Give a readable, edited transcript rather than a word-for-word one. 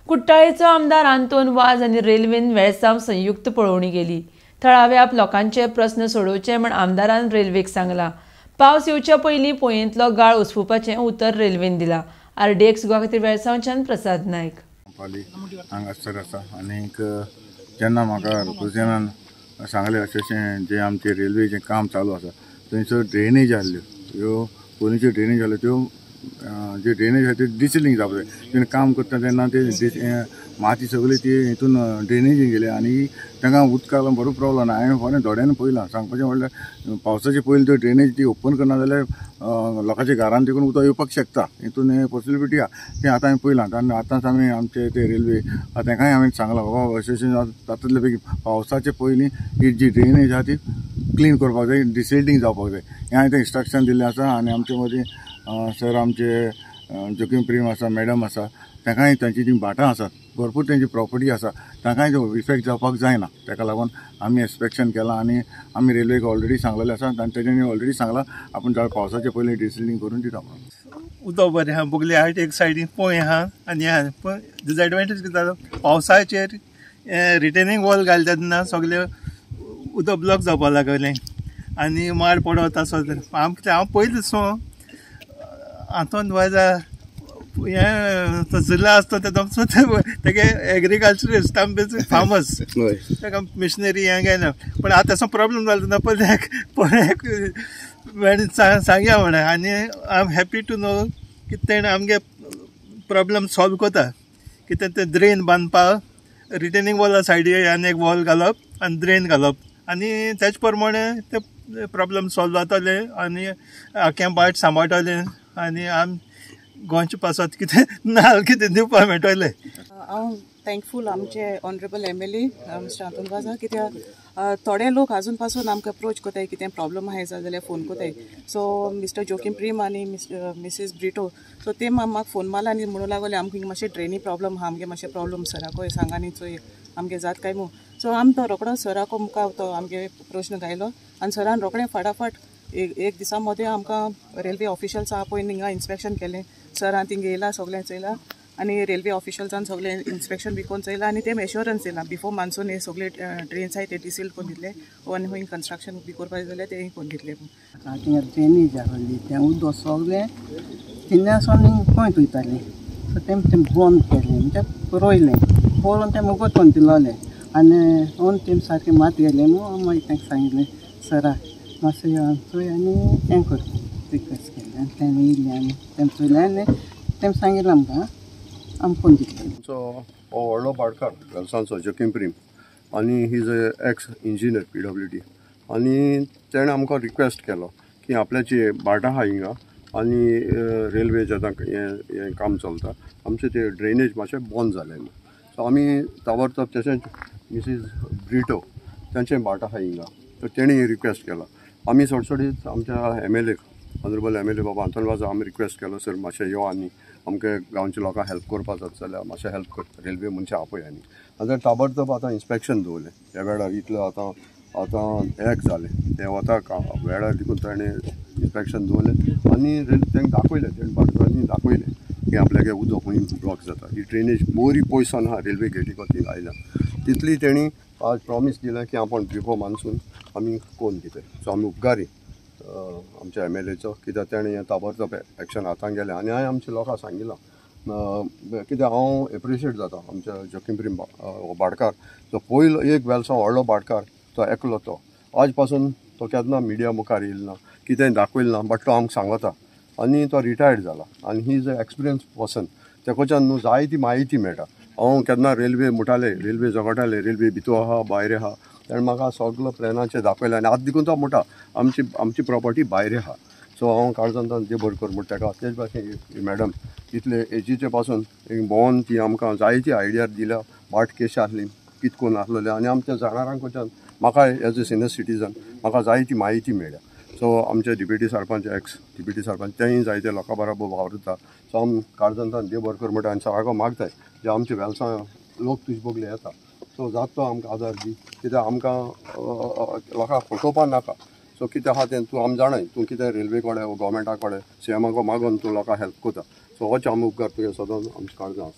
कुट्टाळेचो आमदार आंतोन वाज आनी रेल्वेन वेळसांव संयुक्त पळोवणी केली. थळाव्या लोकांचे प्रस्न सोडोवचे म्हण आमदारान रेल्वेक सांगला. पावस येवच्या पयलीं पोयेंतलो गाळ उसपुपाचें उतर रेल्वेन दिला. आरडीएक्स गोवा खातीर वेळसांवच्यान प्रसाद नायक. हांगासर आसा आनीक जेन्ना म्हाका प्रेसिडेंटान सांगलें अशें अशें जें आमचें रेल्वेचें काम चालू आसा थंयसर ड्रेनेज आहल्यो, ह्यो पयलींच्यो ड्रेनेज आहल्यो त्यो जे ड्रेनेज आहा त्यो डिसिलिंग जावपाक जाय. तेन्ना काम करता तेन्ना ते माती सगळी ती हितून ड्रेनेजीन गेली आनी तांकां उदकाक लागून बरो प्रॉब्लम. हांवें फाल्यां दोड्यान पळयलां, सांगपाचें म्हणल्यार पावसाचे पयलीं त्यो ड्रेनेज ती ओपन करना जाल्यार लोकांच्या घरान देखून उदक येवपाक शकता, हितून हें पॉसिबिलिटी आहा. तें आतां हांवें पळयलां आनी आतांच आमी आमचे ते रेल्वे तांकांय हांवें सांगलां बाबा अशें अशें जातले बेगीन पावसाचे पयलीं ही जी ड्रेनेज आहा ती क्लीन करपाक जाय, डिसिल्टींग जावपाक जाय, हें हांवें तें इन्स्ट्रक्शन दिल्लें आसा. आनी आमचे मदीं सर आमचे जोकीम प्रेम आसा, मॅडम आसा, तांकांय तांची तीं भाटां आसात, भरपूर तेंची प्रॉपर्टी आसा, तांकांय तो इफेक्ट जावपाक जायना. ताका लागून आमी इन्स्पेक्शन केलां आनी आमी रेल्वेक ऑलरेडी सांगलेलें आसा आनी तेंच्यांनी ऑलरेडी सांगलां आपूण पावसाचे पयलीं डिसिल्टींग करून दिता म्हणून. उदक बरें आहा, बुगले आहा, एक सायडीन पोंय आहा आनी आहा. पूण डिसएडवांटेज कितें जाता, पावसाचेर रिटेनिंग वॉल घालता तेन्ना सगळें उदक ब्लॉक जावपाक लागलें आनी माड पडत आसत. हांव पयलीं सो आंतोन वाजा हें तो जिल्ला आसता तो तेगे एग्रीकल्चरिस्ट आमी फार्मर्स, ताका मिशनरी हें घेयना. पूण आतां तसो प्रॉब्लम जालो तेन्ना पळय सांगया म्हणलें आनी I am happy to know की तेणें आमगे प्रॉब्लम सॉल्व करता. कितें तें ड्रेन बांदपाक रिटेनिंग वॉला सायडी आनी एक वॉल घालप आनी ड्रेन घालप आनी तेज प्रमाणे ते प्रॉब्लम सॉल्व जातले आनी आख्खें भाट सांबाळटलें आनी आम गोंयचे पासत कितें नाल कितें दिवपाक मेळटलें. हांव थँकफूल आमचे ऑनरेबल MLA mister Anton वाजा, कित्याक थोडे लोक आजून पासून आमकां अप्रोच कोताय, कितें प्रॉब्लम आहा जाल्यार फोन कोताय. सो मिस्टर जोकीम प्रीम आनी मिसीस ब्रिटो, सो ते म्हाका फोन मारला आनी म्हणूं लागले आमकां हिंगा मातशें ड्रेनी प्रॉब्लम आहा, आमगे मातशें प्रॉब्लम सराको सांगा न्ही चोय आमगे जात काय म्हूण. सो आमी तो रोकडो सराको मुखार तो आमगे प्रश्न घायलो आनी सरान रोखडें फाटाफाट एक दिसा मदें आमकां रेल्वे ऑफिशल्स आपोवन हिंगा इन्स्पेक्शन केलें. सरान थिंगा येयला सगळें चोयलां आनी रेल्वे ऑफिशल्सान सगळें इन्स्पेक्शन बी करून चोयलां आनी तेम एश्योरन्स दिलां बिफोर मान्सून हे सगळे ड्रेन्स आहाय ते डिसील करून दितले आनी खंय कन्स्ट्रक्शन बी करपाक जाय जाल्यार तेंय करून दितले. थिंगा ड्रेनेज आहली तें उदक सगळें थिंगासून खंय वयतालें, सो तेम तें बंद केलें, म्हणजे रोयलें बरोवन तें मुगोत करून दिलोलें आनी ओन तेम सारकें मात गेलें म्हूण मागीर तांकां सांगिल्लें सरा मातशें यो चोय आनी हें कर रिक्वेस्ट केलें आनी तें येयलें आनी तें चोयलें आनी तें सांगिल्लें आमकां आमकां कोण दितलें. आमचो हो व्हडलो भाटकार वेलसांचो जोकीम प्रीम आनी he is a ex engineer PWD आनी तेणें आमकां रिक्वेस्ट केलो की आपल्याची भाटां आहा हिंगा आनी रेल्वेचें आतां हें काम चलता, आमचें तें ड्रेनेज मातशें बंद जालें. सो आमी ताबडतोब तशेंच मिसीस ब्रिटो तांचें भाट आहा हिंगा, तर तेणी रिक्वेस्ट केला. आमी सडसडीत आमच्या MLA honourable MLA बाबा आंतोन वाजा आमी रिक्वेस्ट केलो सर मातशें यो आनी आमकां गांवच्या लोकांक हेल्प करपाक जाता जाल्यार मातशें हेल्प कर, रेल्वे मनशां आपय. आनी आतां ताबडतोब आतां इन्स्पेक्शन दवरलें ह्या वेळार, इतलो आतां आतां एक जालें तें वता वेळार देखून ताणें इन्स्पेक्शन दवरलें आनी तांकां दाखयलें, तेणें भाटकारांनी दाखयलें की आपल्यागे उदक खंय ब्लॉक जाता, ही ड्रेनेज बरी पयसान आहा रेल्वे गेटी खातीर आयल्या तितली तेणी आज प्रॉमीस दिलें की आपूण बिफोर मान्सून आमी कोन्न दितले. सो आमी उपकारी आमच्या MLAचो कित्याक तेणें हें ताबडतोब एक्शन हातान गेलें. आनी हांवें आमच्या लोकांक सांगिलां कित्याक हांव एप्रिशिएट जाता आमच्या जोकीम प्रीम भाटकार, तो पयलो एक वेलसांव व्हडलो भाटकार तो एकलो, तो आज पासून तो केन्ना मिडिया मुखार येयलो ना, कितेंय दाखयलें ना, बट तो आमकां सांगता आनी तो रिटायर्ड जाला आनी he is a experience person, तेकोच्यान न्हू जायती म्हायती मेळटा. हांव केन्ना रेल्वे म्हणटाले, रेल्वे झगडटाले, रेल्वे भितू आहा भायर आहा, तेणें म्हाका सगलो प्लॅनाचेर दाखयलें आनी आतां देखून तो म्हणटा आमची आमची प्रॉपर्टी भायर आहा. सो हांव काळजांत देव बरें कर म्हणटा ताका. तेच भाशेन मॅडम इतले एजीचे पासून भोंवन ती आमकां जायती आयडिया दिल्या, भाट केशी आसली कित करून आसलेलें आनी आमच्या जाणारांकडच्यान म्हाका एज अ सिनियर सिटीजन म्हाका जायती म्हायती मेळ्ळ्या. सो आमचे deputy sarpanch, x deputy sarpanch तेंय जायते लोकां बरोबर वावुरता. सो आमी काळजांत देव बरें कर म्हणटा आनी सगळ्यांक मागताय जे आमचे वेलसां लोक तुजे बगले येता, सो जाता तो आमकां आदार दी, कित्याक आमकां लोकांक फटोवपाक नाका. सो कितें आहा तें तूं आमी जाणाय, तूं कितें रेल्वे कडेन गोवोरमेंटा कडेन सीएमा कडेन मागून तूं लोकांक हेल्प करता. सो होच आमी उपकार तुगे सदांच आमच्या काळजां आसा.